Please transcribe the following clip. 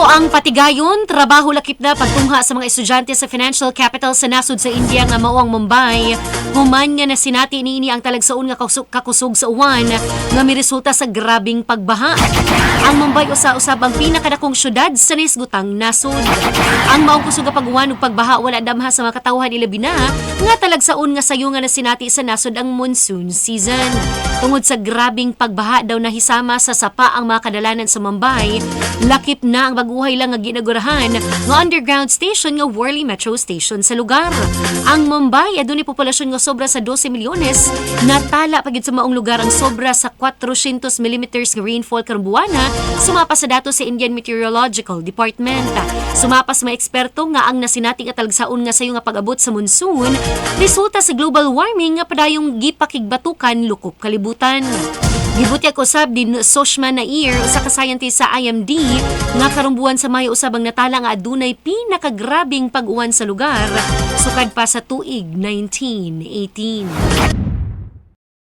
Ang patigayon, trabaho lakip na pagtungha sa mga estudyante sa financial capital sa nasod sa India nga mao ang Mumbai. Human nga nasinati niini ang talagsaon nga kakusog sa uwan nga miresulta sa grabing pagbaha. Ang Mumbai usa usab ang pinakadakong syudad sa nisgutang nasod. Ang maong kusog nga pag-uwan ug pagbaha wala damha sa mga katawhan, ilabi na nga talagsaon nga sayo nga nasinati sa nasod ang monsoon season. Tungod sa grabing pagbaha, daw nahisama sa sapa ang mga kadalanan sa Mumbai, lakip na ang baguhay lang nga ginagurahan nga underground station nga Worli Metro Station sa lugar. Ang Mumbai adunay populasyon nga sobra sa 12 milyones, natala pa gid sa maong lugar ang sobra sa 400 millimeters nga rainfall karong buwana, sumapa sa datos sa Indian Meteorological Department. Sumapa sa mga eksperto nga ang nasinati nga talagsaon nga sayo nga pag-abot sa monsoon resulta sa global warming nga padayong gipakigbatukan lukop kalibutan. Gibutyag usab din Sushma Nair, usa ka scientist sa IMD, nga karong buwan sa Mayo usab ang natala nga adunay pinakagrabing pag-uwan sa lugar sukad pa sa tuig 1918.